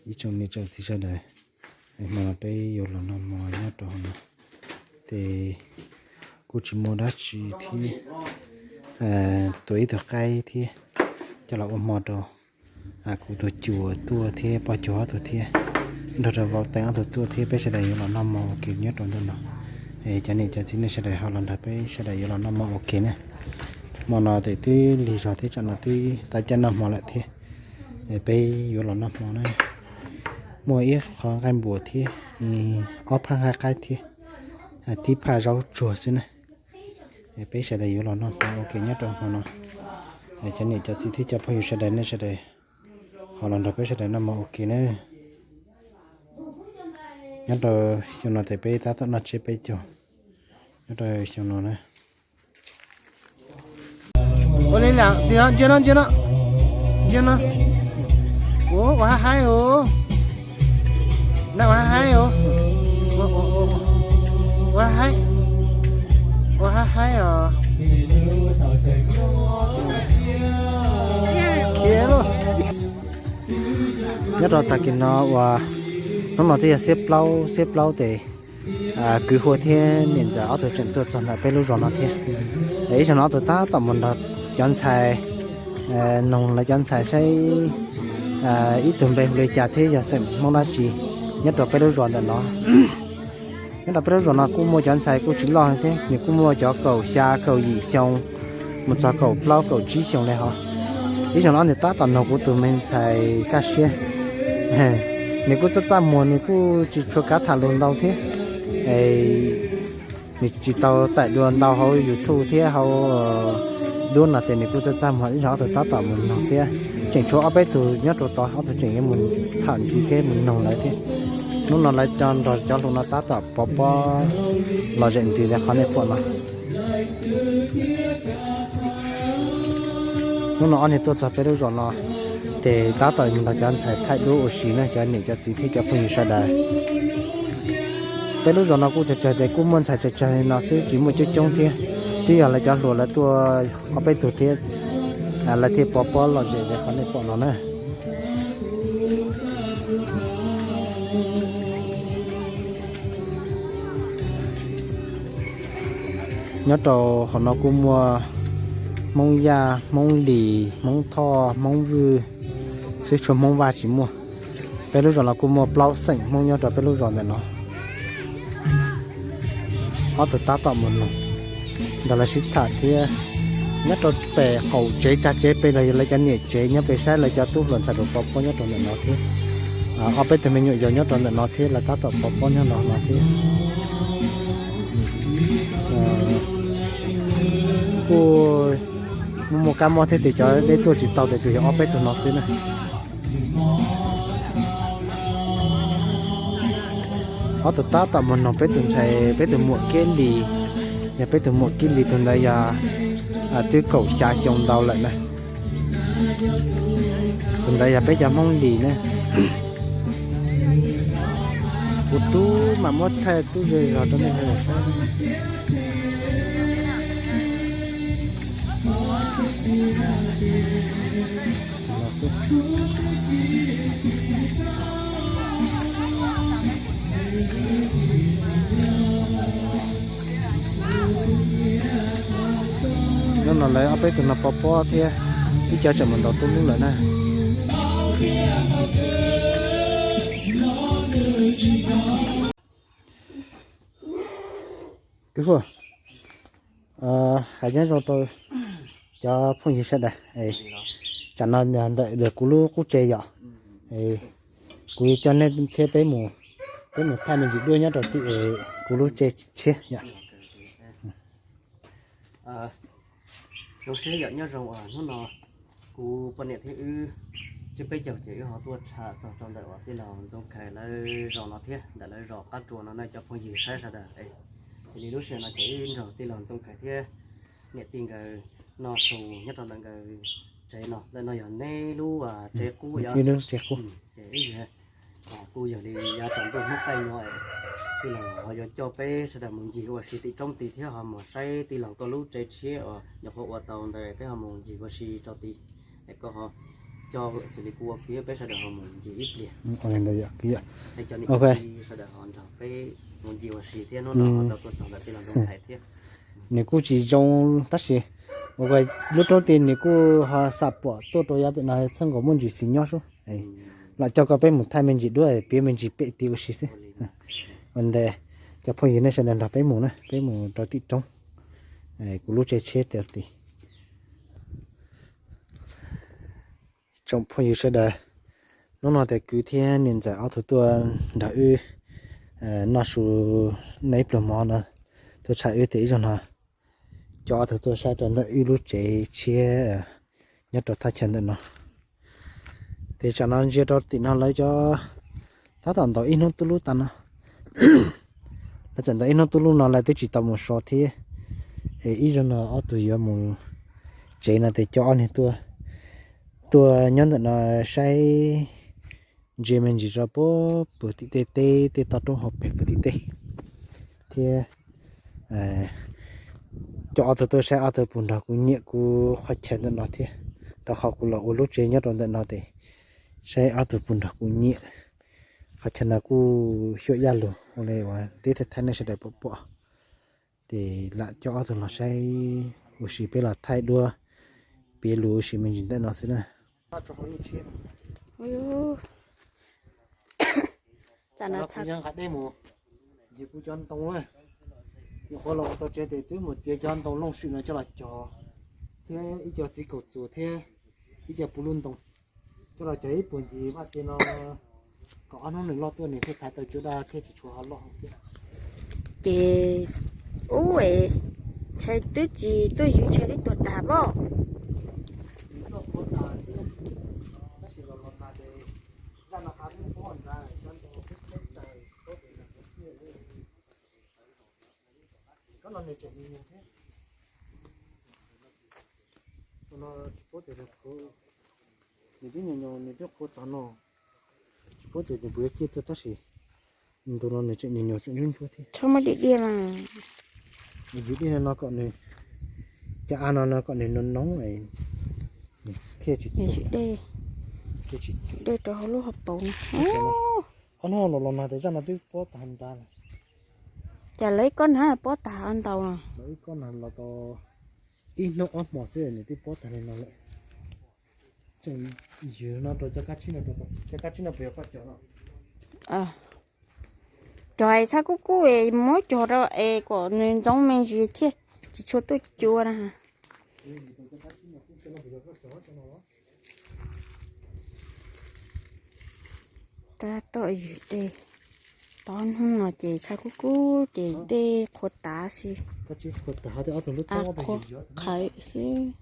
Ib tsoom niam tsoom txiv sawv daws, hmo no peb yuav los noj hmo nyob rau hauv no, ces kuj tsis muaj dab tsi thiab, tua ib tug qaib thiab coj los ua hmo rau kuv tus cuab tuaj thiab poj cuag ob tug thiab, nrog rau vauv teev ob tug tuaj thiab peb sawv daws yuav los noj hmo ua ke nyob rau ntawm no. Cov niam cov txiv nej sawv daws ho los nrog peb sawv daws yuav los noj hmo ua ke na. Hmo no tes twb lig zog thiab tsam no twb tau caij noj hmo lawm thiab. Peb yuav los noj hmo na. Muaj ib qho nqaij npuas thiab, ob phaj nqaij qaib thiab, tib phaj zaub tsuag xwb na. Peb sawv daws yuav los noj hmo ua ke nyob rau hmo no. Cov niam cov txiv thiab cov phooj ywg sawv daws nej sawv daws ho los nrog peb sawv daws noj hmo ua ke na. Nyob rau xyoo no tes peb tab tom noj tsiab peb caug nyob rau xyoo no na. Ua li ntsia no, ntsia no, ntsia no. Ua haib haib os. Ua haib haib os. Ua haib haib os. Khiav lauj. Nyob rau tag kis no uas hnub no twb yog xiab plaub, xiab plaub tes kwv huaj thiab niam ntxawm ob tug tseem tuaj txog ntawm peb lub zos no thiab. Ib zaug no ob tug tab tom mus nrog cov ntxhais, noog lawv cov ntxhais saib ib tug npe hu li cas thiab yog xeem Hmoob dab tsi nyob rau peb lub zos ntawm no. Nyob rau peb lub zos no kuj muaj cov ntxhais kuj tsis loj thiab, nws kuj muaj cov kaum xya kaum yim xyoo mus txog kaum plaub kaum tsib xyoo li hos. Ib zaug no nws tab tom noog kuv tus me ntxhais Kaj Siab. Nws kuj txaj txaj muag, nws kuj tsis tshua kav tham lus ntau thiab. Nws tsis tau tawm dua ntau hauv YouTube thiab hauv duab no ces nws kuj txaj txaj muag. Ib zaug ob tug tab tom mus noog thiab, tseem tshuav ob peb tug nyob rau tod, ob tug tseem yuav mus tham ntxiv thiab mus noog lawv thiab. Hnub no lawv cov nrog cov hluas no tab tom pov pob lom zem ntxiv li qhov nej pom no. Hnub no ob niag tuaj txog peb lub zos no ces tab tom mus nrog cov ntxhais thaij duab ua si na cov niam cov txiv thiab cov phooj ywg sawv daws. Peb lub zos no kuj tsawg tsawg tes kuj muaj ntxhais tsawg tsawg li no xwb, tsis muaj coob coob thiab. Twb yog lawv cov hluas lawv tuaj ob peb tug thiab, lawv thiaj pov pob lom zem li qhov nej pom no na. Nyob rau hauv no kuj muaj Hmoob Yaj, Hmoob Lis, Hmoob Thoj, Hmoob Vwj, xwb tshuav Hmoob Vaj tsis muaj. Peb lub zos no kuj muaj plaub xeem Hmoob nyob rau peb lub zos ntawm no. Ob tug tab tom mus noog, nrog lawv sib tham thiab. Nyob rau pem qaum tsev tsag tsev pem los yog lawv cov niam tsev nyob pem saib lawv cov tub hluas ntxhais hluas pov pob nyob rau ntawm no thiab. Ob peb tug me nyuam yaus nyob rau ntawm no thiab, lawv tab tom pov pob nyob no no thiab. Kuj muaj muaj kab mob thiab tes cov deb tuaj tsis tau tes tsuas yog ob peb tug no xwb na. Ob tug tab tom mus noog peb tus ntxhais, peb tus muam Kib Lis. Yog peb tus muam Kib Lis, tus ntawd yog twb kaum xya xyoo ntau lawm na. Tus ntawd yog peb cov Hmoob Lis na. Kuv tub mam muab thaij tub ze zog rau nej saib. Hnub no lawv ob peb tug no pov pob thiab, ib co tseem mus ntaus tub lub lawm na. Kwv Huaj, hais nyob zoo rau cov phooj ywg sawv daws. Tsam no ntawm kuv lub qub tsev yom, kuv coj nej thiab peb mus, peb mus thaij me ntsis duab nyob rau tim kuv lub tsev tshiab yom. Zoo siab yom, nyob zoo uas hnub no kuv poj niam thiab wb tsiab peb caug ces wb ho tuaj tsham txog rau ntawm uas tij laug Ntxoov Khais lawv zos no thiab, ntawm lawv zos qab rua no na cov phooj ywg saib sawv daws. Xws li lub sij hawm no ces wb nrog tij laug Ntxoov Khais thiab niam tij nkawd noj su nyob rau ntawm nkawd tsev no. Lawm no yog neb lub tsev qub yom. Ces wb kuj yog li yav tsaus ntuj hnub qaij no, tij laug ho yuav coj peb sawv daws mus ncig ua si tim roob tid thiab ho mus saib tij laug koj lub tsev tshiab uas nyuam qhuav ua tau ntawd, peb ho mus ncig ua si rau tid. Es koj ho Cov xws li kuv ua kwv peb sawv daws ho mus ncig ib pliag. Ua li ntawd yog kwv yom. Cov niam txiv sawv daws ho nrog peb mus ncig ua si thiab hnub no ho tau tuaj txog ntawm tej los ntoo thaiv thiab. Nws kuj tsis zoo tab sis ua lub roob tid nws kuj ho xam pom tuaj rau yav pem no txheej nkaus muaj ntsis xis nyob sub. Lam coj koj peb mus thaij me ntsis duab piav me ntsis pem tid ua si xwb. Ua ntawd cov phooj ywg nej sawv daws nrog peb mus na, peb mus rau tim roob, kuv lub tsev tsheb rau tid. Tsoom phooj ywg sawv daws, hnub no tes kwv thiab niam ntxawm ob tug tuaj nrog wb noj su, noj ib pluag mov no, tuaj tshaj wb tes ib zaug no coj ob tug tuaj saib rau ntawm wb lub tsev tshiab nyob rau thaj chaw ntawm no. Tes tsam no ntsia rau tim no lawv cov tab tom ntaus ib hnub tub lub tag no. Lawv txawm ntaus ib hnub tub lub no lawv twb tsis tau mus so thiab. Es ib zaug no ob tug yuav mus tsev no tes coj ob niag tuaj, tuaj nyob ntawm no saib ntsia me ntsis rau puag tim tej teb, tej toj roob hauv pes puag tim tej thiab coj ob tug tuaj saib ob tug puas nrog kuv nyiam kuv qhov chaw ntawm no thiab, rau qhov kuv los ua lub tsev nyob rau ntawm no tes saib ob tug puas nrog kuv nyiam. Qhov chaw no kuj xyuam yaj lug ua li uas tib thaj thaij nej sawv daws pom pom. Ces lam coj ob tug los saib ua si, peb los thaij duab piav lus ua si me ntsis ntawm no xwb na. Nqa dej mus ntsis kuv cov ntoo, nyuam qhuav los tau tsev tes twb mus txiav cov ntoo looj swm no coj los cog, thiab ib co txiv kaum txuas thiab ib co puv lub ntoo coj los cog ib puag ncig vaj tsev no, kom ob hnub nws loj tuaj nws thiaj thaiv tau cua daj thiab tsis tshua ho loj thiab. Ces ub es ntshai twb tsis tuaj yug ntshai twb tuag tag pob. Nws twb nyuam nyuam nws twb qhuav txog no, tsis paub tias nws puas yuav ciaj tuaj tab sis ntu no nws tseem nyuam nyuam tseem ntsuab ntsuab thiab. Txhob muab diaj diaj mas. Yus dej no no kom nws, cov av no no kom nws noo noo thiaj tsis tuag, thiaj tsis tuag. Dej rau hauv lub hauv paus no. Ob hnub los los nag tes zaj no twb pob tag nrho lawm. Cas lawv ib kob nag pob tag ntau no. Lawv ib kob nag los tau ib hnub ob hmo xwb nws twb pob tag li no lawm. Tseem ywg no rau cov kab tsib no, cov kab tsib no puas yog koj cog no? Cog es txhab kub kub es muab cog rau es kom nws ntxoov me ntsis thiaj tsis tshua tuaj cua na. Tab tom ywg dej, tau hnub no ces txhab kub kub ces dej qhuav tav si. Av qhuav qhawv xwb.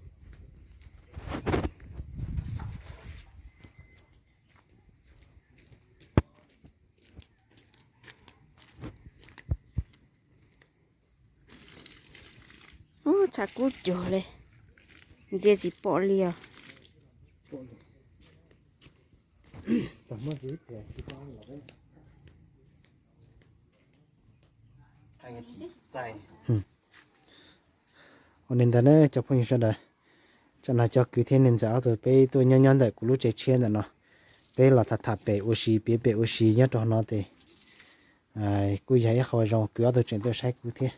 Ub, txhab kub cuag li, ntsia tsis pom li os. Ua li ntawd na cov phooj ywg sawv daws, tsam no cov kwv thiab niam ntxawm ob tug peb tuaj nyob nyob ntawm kuv lub tsev tshiab ntawm no, peb los tham tham pem ua si piav pem ua si nyob rau no ces kuj yog ib qho zoo kwv ob tug tseem tuaj saib kuv thiab.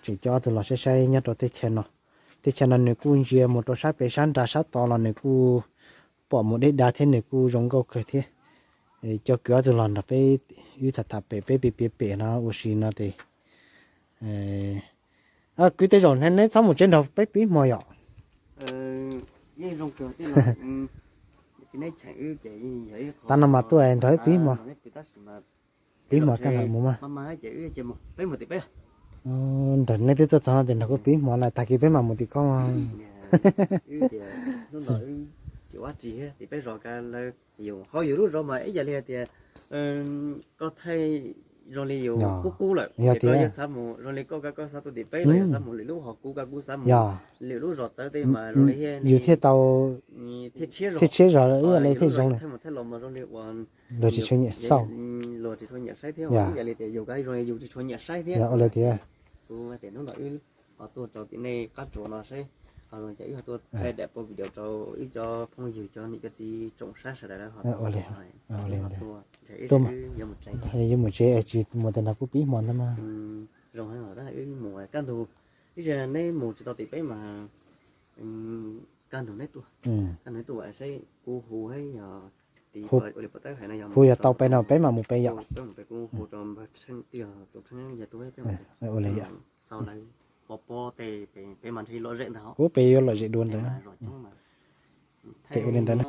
Tseem coj ob tug los saib saib nyob rau teb chaws no. Teb chaws no nws kuj ntsia mus rau sab pem sab nrad sab tod los nws kuj pom mus deb dav thiab nws kuj zoo nkauj kawg thiab. Coj kwv ob tug los nrog peb wb tham tham pem peb piav piav pem no ua si no ces kwv tej zaum neb txhob mus tsev nrog peb pib hmo yom. Tav no mas tuaj nrog peb pib hmo. Pib hmo kaj mus mas. Nrog neb twb tuaj txog no ces nrog kuv pib hmo lawm tag kis peb mam mus tim koj. Ho yus lub zos mas ib yam li hais tias koj thaij zoo li yus qub qub lawm, yog tias yog xav mus zoo li koj, koj xav tuaj tim peb los yog xav mus lwm lub ho kuv, koj kuj xav mus lwm lub zos txawv tej mas zoo li yus thiaj tau thiaj tshiab zog ib yam li thiaj zoo li thaij mus thaij los mas zoo li uas luag tsis tshua nyiam xauj, luag tsis tshua nyiam saib thiab, ib yam li tias yus koj zoo li yus tsis tshua nyiam saib thiab. Ua li tias kuv tias hnub no wb ho tuaj rau tim nej qab tsuas no saib Ho zoo ces wb ho tuaj thaij daim pov video rau wb cov phooj ywg cov niam cov txiv tsoom saib sawv daws ho tuaj, yuav mus tsev tsis mus tas nrog kuv pib hmo ntag mas. Zoo heev os, wb mus kaj ntug, ib zaug neb mus tsis tau tim peb mas kaj ntug neb tuaj, kaj ntug neb tuaj saib kuv hu thiab yog hu yog tau pem no peb mam mus pem yom. Ua li yom. Xaus lawv pov pob tej pem, pem mas ntshe lom zem ntag os. Ub, pem yuav lom zem dua ntawd. Tes ua li ntawd na.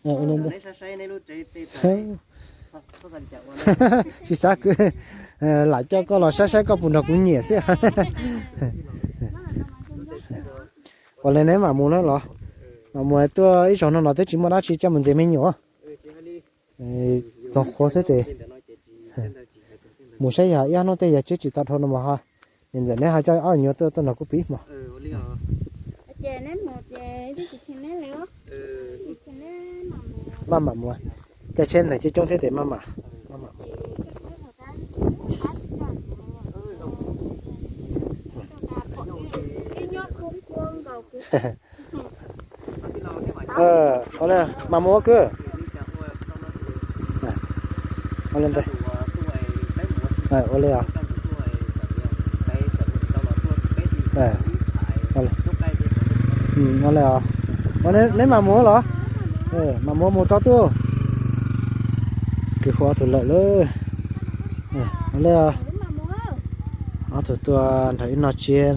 Ua li ntawd. Tsis xav kwv, lam coj koj los saib saib koj puas nrog kuv nyiam xwb. Ua li neb mam mus na los, mam mus tuaj ib zaug no los twb tsis muaj dab tsi coj mus ntxias me nyuam. Txog qhua xwb tes mus saib yog ib ob hnub tej yog tsiab tsis tau dhau no mas ho, niam ntxawm neb ho coj ob nyuag tuaj tuaj nrog kuv pib hmo. Maj mam mus, caij tsheb neeg coob coob thiab tes maj mam, maj mam. Ua li, mam mus ua kwv. Ua li ntawd. Ua li os. Ua li os. Neb mam mus los? Mam mus mus tso tuaj. Kwv hu ob tug lawm lawm. Ua li os. Ob tug tuaj nrog wb noj tsiab,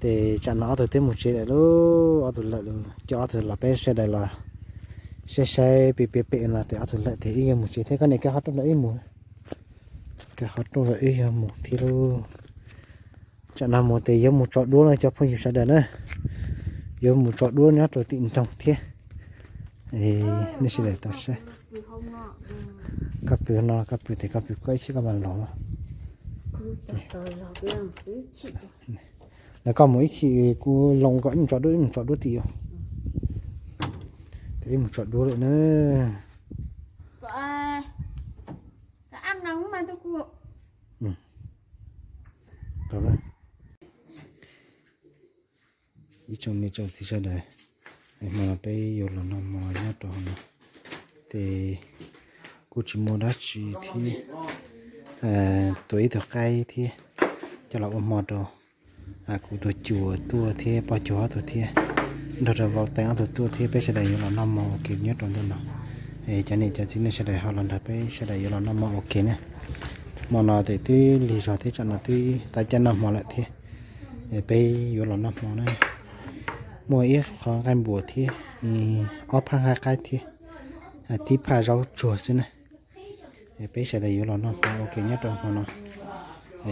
ces tsam no ob tug twb mus tsev lawm lauj, ob tug lawm lauj. Coj ob tug los peb sawv daws los saib saib pem pem pem no ces ob tug lawm ces wb yuav mus tsev thiab, koj niam kaw qhov rooj rau wb mus. Kaw qhov rooj rau wb yuav mus thiab lauj. Tsam no mus ces yuav mus tso duab no cov phooj ywg sawv daws na, yuav mus tso duab nyob rau tim nroog thiab. Nej sawv daws tau saib. Koj pw no, koj pw tes koj pw koj ib chim koj mam los. Lawv koj mus ib chim kuv loo koj ib mus tso duab, ib mus tso duab tim. Tes ib mus tso duab lawm na. Ib tsoom niam tsoom txiv sawv daws, hmo no peb yuav los noj mov nyob rau hauv no, ces kuj tsis muaj dab tsi thiab, tua ib tug qaib thiab coj los ua hmo rau kuv tus cuab tuaj thiab poj cuag ob tug thiab, nrog rau vauv teev ob tug tuaj thiab peb sawv daws yuav los noj mov ua ke nyob rau ntawm no. Cov niam cov txiv nej sawv daws ho los nrog peb sawv daws yuav los noj mov ua ke na. Hmo no tes twb lig zog thiab tsam no twb tau caij noj hmo lawm thiab. Peb yuav los noj hmo na. Muaj ib qho nqaij npuas thiab, ob phaj nqaij qaib thiab, tib phaj zaub tsuag xwb na. Peb sawv daws yuav los noj hmo ua ke nyob rau hmo no.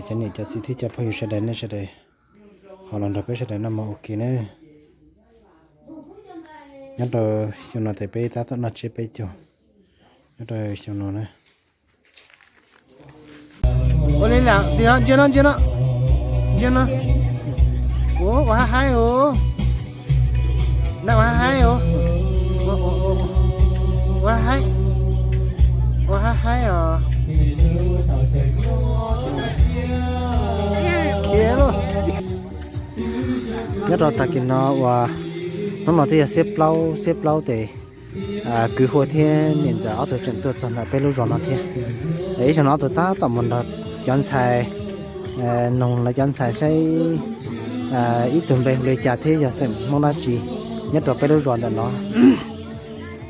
Cov niam cov txiv thiab cov phooj ywg sawv daws nej sawv daws ho los nrog peb sawv daws noj mov ua ke na. Nyob rau xyoo no tes peb tab tom noj tsiab peb caug nyob rau xyoo no na. Ua li lam tim no ntsia no ntsia no, ntsia no. Ua haib haib os. Ua haib haib os. Ua haib haib os. Khiav lauj. Nyob rau tag kis no uas hnub no twb yog xiab plaub, xiab plaub tes kwv Huab thiab niam ntxawm ob tug tseem tuaj txog ntawm peb lub zos no thiab. Ib zaug no ob tug tab tom mus nrog cov ntxhais noog lawv cov ntxhais saib ib tug npe hu li cas thiab yog xeem Hmoob dab tsi nyob rau peb lub zos ntawm no.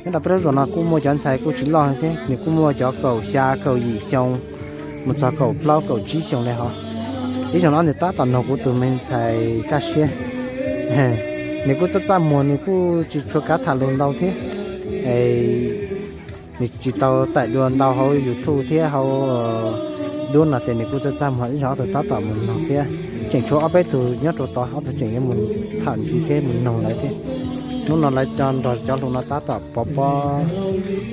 Nyob rau peb lub zos no kuj muaj cov ntxhais kuj tsis loj thiab, nws kuj muaj cov kaum xya kaum yim xyoo mus txog kaum plaub kaum tsib xyoo li hos. Ib zaug no nws tab tom noog kuv tus me ntxhais Kaj Siab. Nws kuj txaj txaj muag, nws kuj tsis tshua kav tham lus ntau thiab. Nws tsis tau tawm dua ntau hauv YouTube thiab hauv duab no ces nws kuj txaj txaj muag. Ib zaug ob tug tab tom mus noog thiab, tseem tshuav ob peb tug nyob rau tod, ob tug tseem yuav mus tham ntxiv thiab mus noog lawv thiab. Hnub no lawv nrog cov hluas no tab tom pov pob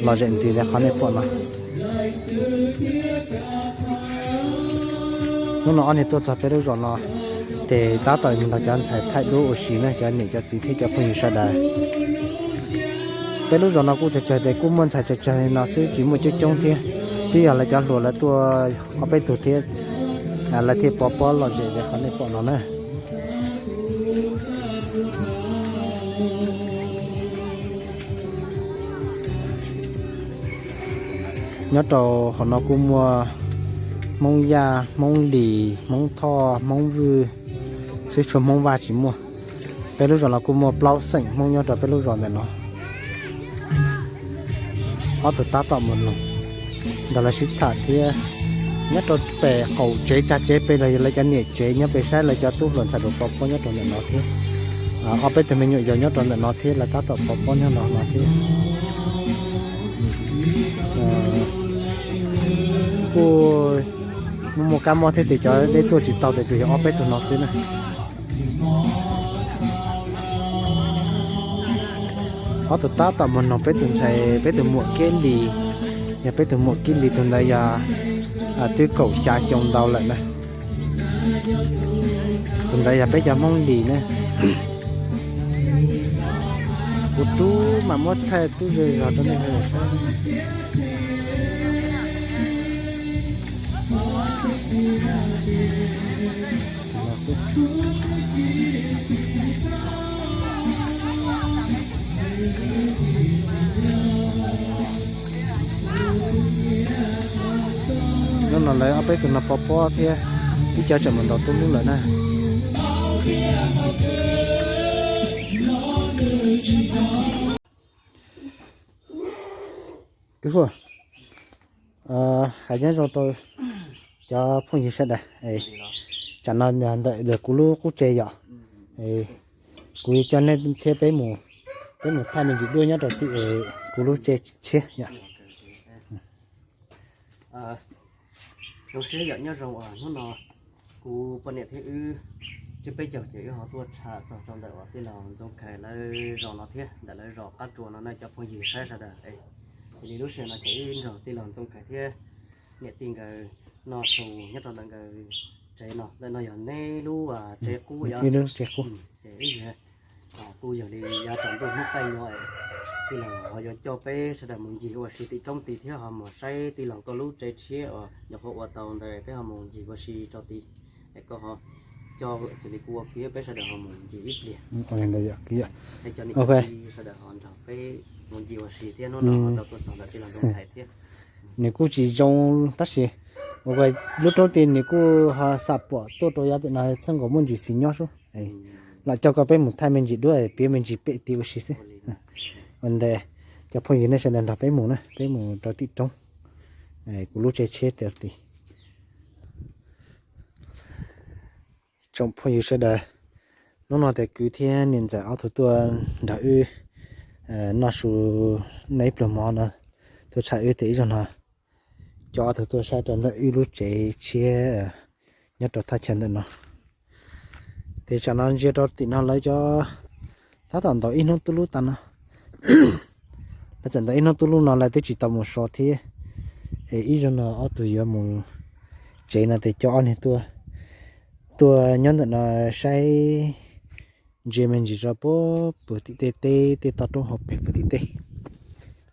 lom zem ntxiv li qhov nej pom no. Hnub no ob niag tuaj txog peb lub zos no ces tab tom mus nrog cov ntxhais thaij duab ua si na cov niam cov txiv thiab cov phooj ywg sawv daws. Peb lub zos no kuj tsawg tsawg tes kuj muaj ntxhais tsawg tsawg li no xwb, tsis muaj coob coob thiab. Twb yog lawv cov hluas lawv tuaj ob peb tug thiab, lawv thiaj pov pob lom zem li qhov nej pom no na. Nyob rau hauv no kuj muaj Hmoob Yaj, Hmoob Lis, Hmoob Thoj, Hmoob Vwj, xwb tshuav Hmoob Vaj tsis muaj. Peb lub zos no kuj muaj plaub xeem Hmoob nyob rau peb lub zos ntawm no. Ob tug tab tom mus noog nrog lawv sib tham thiab. Nyob rau pem qaum tsev tsag tsev pem los yog lawv cov niam tsev nyob pem saib lawv cov tub hluas ntxhais pov pob nyob rau ntawm no thiab. Ob peb tug me nyuam yaus nyob rau ntawm no thiab lawv tab tom pov pob nyob no no thiab. Kuj muaj muaj kab mob thiab tes cov dej tuaj tsis tau tes tsuas yog ob peb tug no xwb na. Ob tug tab tom mus noog peb tus ntxhais peb tus muam Kib Lis. Yog peb tus muam Kib Lis tus ntawd yog twb kaum xya xyoo ntau lawm na. Tus ntawd yog peb cov Hmoob Lis na. Kuv rub mam muab thaij tub ze zog rau nej saib. Hnub no lawv ob peb tug no pov pob thiab, ib co tseem mus ntaus tub lub lawm na. Kwv Huaj, hais nyob zoo rau cov phooj ywg sawv daws. Tsam no ntawm kuv lub qub tsev yom, kuv coj nej thiab peb mus, peb mus thaij me ntsis duab nyob rau tim kuv lub tsev tshiab yom. Zoo siab yom, nyob zoo hnub no kuv poj niam thiab wb tsib peb caug ces wb ho tuaj tsham txog rau ntawm uas tij laug Ntxoov Khais lawv zos no thiab ntawm lawv zos qab tsua no na cov phooj ywg saib sawv daws. Xws li lub sij hawm no ces wb nrog tij laug Ntxoov Khais thiab niam tij nkawd noj su nyob rau ntawm nkawd tsev no. Ntawm no yog neb lub tsev qub, wb lub tsev qub. Ces wb kuj yog li yav tsaus ntuj hnub qaij no, tij laug ho yuav coj peb sawv daws mus ncig ua si tim roob tid thiab ho mus saib tij laug koj lub tsev tshiab uas nyuam qhuav ua tau ntawd, peb ho mus ncig ua si rau tid. Es koj ho coj xws li kuv ua kwv peb sawv daws ho mus ncig ib pliag. Cov niam tij sawv daws ho nrog peb mus ncig ua si thiab hnub no ho rau tuaj txog ntawm tij laug Ntxoov Khais thiab. Nws kuj tsis zoo tab sis ua lub roob tid nws kuj ho xam pom tuaj rau yav pem no txheej nkaus muaj ntsis xis nyob sub. Lam coj koj peb mus thaij me ntsis duab piav me ntsis pem tid ua si xwb. Ua ntej cov phooj ywg nej sawv daws nrog peb mus na, peb mus rau tim roob, kuv lub tsev tshiab rau tid. Tsoom phooj ywg sawv daws, hnub no tes kwv thiab niam ntxawm ob tug tuaj nrog wb noj su, noj ib pluag mov no, tuaj tsham wb tes ib zaug no coj ob tug tuaj saib rau ntawm wb lub tsev tshiab nyob rau thaj chaw ntawm no. Ces tsam no ntsia rau tim no lawv cov tab tom ntaus ib hnub tub lub tas no. Lawv txawm ntaus ib hnub tub lub no lawv twb tsis tau mus so thiab. Es ib zaug no ob tug yuav mus tsev no ces coj ob niag tuaj, tuaj nyob ntawm no saib ntsia me ntsis rau puag tim tej teb tej toj roob hauv pem puag tim tej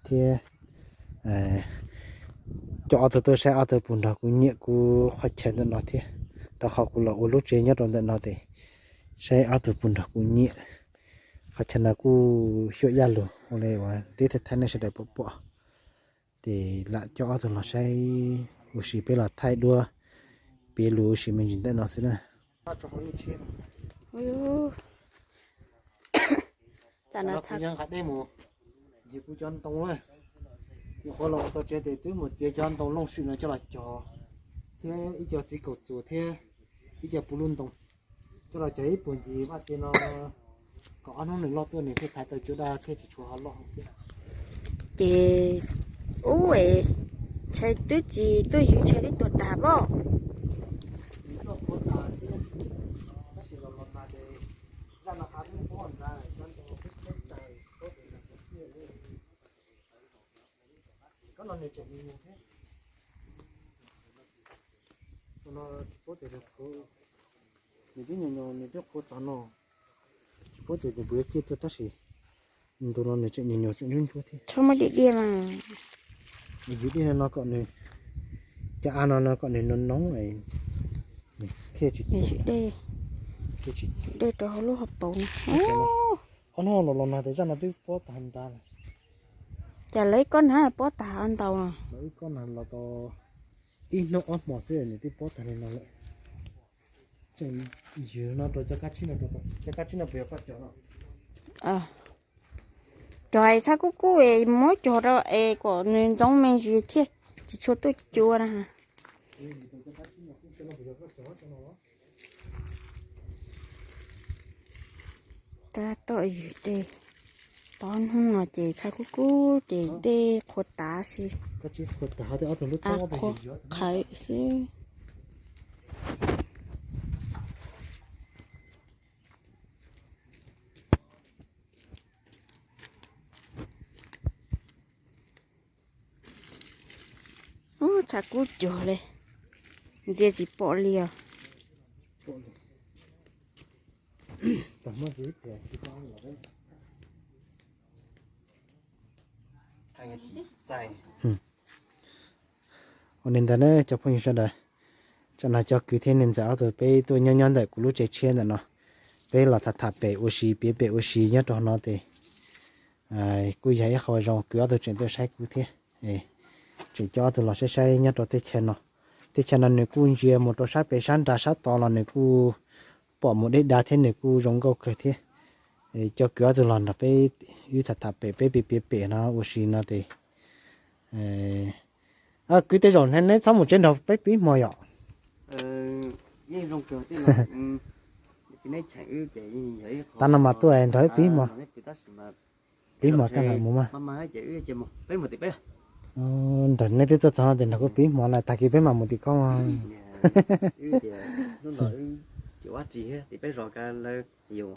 thiab coj ob tug tuaj saib ob tug puas nrog kuv nyiam kuv qhov chaw ntawm no thiab, rau qhov kuv los ua lub tsev nyob rau ntawm no ces saib ob tug puas nrog kuv nyiam. Qhov chaw no kuj xyuam yaj lug ua li uas tib thaj thaj nej sawv daws pom pom. Ces lam coj ob tug los saib ua si, peb los thaij duab piav lus ua si me ntsis ntawm no xwb na. Tam no kuv nqa dej mus ncig kuv cov ntoo na. Nyuam qhuav los tau tsev ces twb mus txiav cov ntoo looj swm no coj los cog, thiab ib co txiv kaum txuas thiab ib co puv lub ntoo coj los cog ib puag ncig vaj tsev no, kom ob hnub nws loj tuaj nws thiaj thaiv tau cua daj thiab tsis tshua ho loj thiab. Ces ub es ntshai twb tsis tuaj yug ntshai twb tuag tag pob. Nws twb nyuam nyuam nws twb qhuav txog no, tsis paub tias nws puas yuav ciaj tuaj tab sis ntu no nws tseem nyuam nyuam tseem ntsuab ntsuab thiab. Txhob muab diaj diaj mas. Yus dej no no kom nws, cov av no no kom nws noo noo thiaj tsis tuag. Dej rau hauv lub hauv paus no. Ob hnub los los nag tas zaj no twb pob tag ntau lawm. Cas lawv ib kob nag pob tag ntau no. Ib kob no los tau ib hnub ob hmo xwb nws twb pob tag li no lawm. Tseem ywg no rau cov kab tsib no, cov kab tsib no puas yog koj cog no? Cog es txhab kub kub es muab cog rau es kom nws ntxoov me ntsis thiaj tsis tshua tuaj cua na. Tab tom ywg dej, tau hnub no ces txhab kub kub ces dej qhuav tav si, qhuav qhawv xwb. Ub, txhab kub cuag li, ntsia tsis pom li os. Ua li ntawd na cov phooj ywg sawv daws, tsam no cov kwv thiab niam ntxawm ob tug peb tuaj nyob nyob ntawm kuv lub tsev tshiab ntawm no, peb los tham tham pem ua si piav pem ua si nyob rau no ces kuj yog ib qho zoo kwv ob tug tseem tuaj saib kuv thiab. Tseem coj ob tug los saib saib nyob rau teb chaws no. Teb chaws no nws kuj ntsia mus rau sab pem sab nrad sab tod los nws kuj pom mus deb dav thiab nws kuj zoo nkauj kawg thiab. Coj kwv ob tug los nrog peb wb tham tham pem peb piav piav pem no ua si no ces kwv tej zaum neb txhob mus tsev nrog peb pib hmo yom. Tav no mas tuaj nrog wb pib hmo. Pib hmo koj mam mus mas. Nrog neb twb tuaj txog no ces nrog kuv pib hmo na, tag kis peb mam mus tim koj.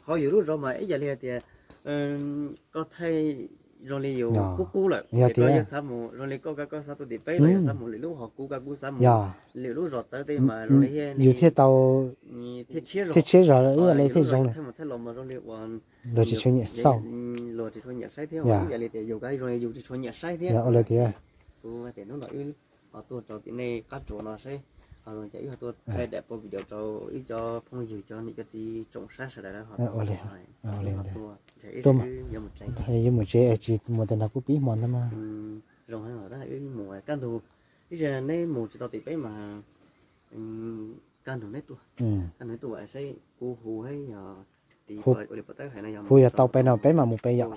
Ho yus lub zos mas ib yam li hais tias koj thaij zoo li yus kub kub lawm, yog tias zoo li koj koj xav tuaj tim peb los yog xav mus lwm lub ho kuv koj kuj xav mus lwm lub zos txawv tej mas zoo li yus thiaj tau thiaj tshiab zog ib yam li thiaj zoo li luag tsis tshua nyiam xauj, luag tsis tshua nyiam saib thiab, ib yam li tias yus koj zoo li yus tsis tshua nyiam saib thiab. Ua li tias kuv tias hnub no wb ho tuaj rau tim nej qab tsuas no seb ho zoo cas wb ho tuaj thaij daim pov video rau wb cov phooj ywg cov niam cov txiv tsoom saib sawv daws ho tuaj nrhiav wb mus tsev, yuav mus tsev es tsis mus tas nrog kuv pib hmo ntag mas. Zoo heev os, wb mus kaj ntug, ib zaug neb mus tsis tau tim peb mas kaj ntug neb tuaj, kaj ntug neb tuaj saib kuv hu thiab yog hu yog tau pem no peb mam mus pem yom.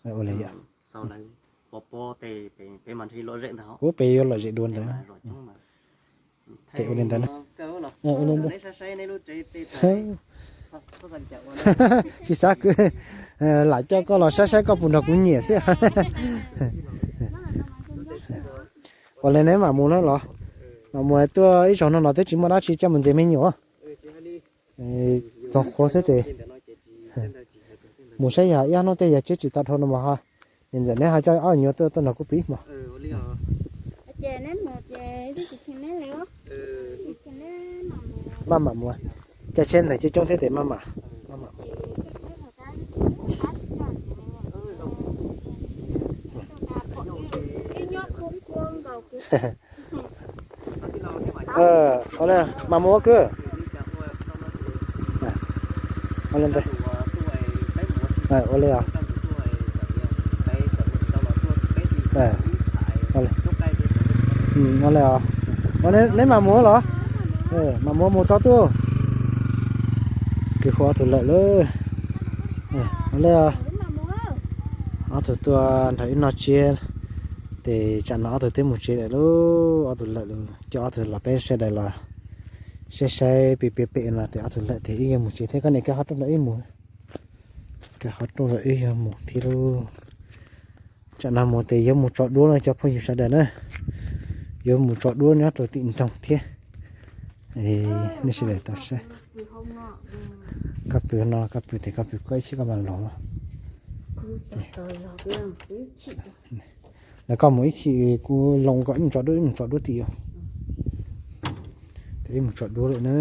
Ua li yom, peb yuav lom zem dua ntawd. Ces ua li ntawd na. Ua li ntawd. Tsis xav kwv, lam coj koj los saib saib koj puas nrog kuv nyiam xwb. Ua li neb mam mus na los, mam mus tuaj ib zaug no los twb tsis muaj dab tsi coj mus ntxias me nyuam. Txog qhua xwb ces mus saib yog ib ob hnub tej yog tsiab tsis tau dhau no mas ho, niam ntxawm neb ho coj ob nyuam tuaj tuaj nrog kuv pib hmo. Maj mam mus, caij tsheb ntawd coob coob thiab ces maj mam, maj mam. Mam mus kwv. Ua li os. Neb mam mus los? Mam mus mus tso tuaj. Kwv hu ob tug lawm lauj. Ua li os. Ob tug tuaj nrog wb noj tsiab, ces tsam no ob tug twb mus tsev lawm lauj, ob tug lawm lauj. Coj ob tug los peb sawv daws los saib saib pem pem pem no ces ob tug lawm ces wb yuav mus tsev thiab. Koj niam kaw qhov rooj rau wb mus, kaw qhov rooj rau wb yuav mus thiab lauj. Tsam no mus ces yuav mus tso duab no cov phooj ywg sawv daws na, yuav mus tso duab nyob rau tim nroog thiab. Nej sawv daws tau saib. Koj pw no, koj pw ces koj pw koj ib chim koj mam los. Lawv koj mus ib chim kuv loo koj ib mus tso duab, ib mus tso duab tim. Ces ib mus tso duab lawm na.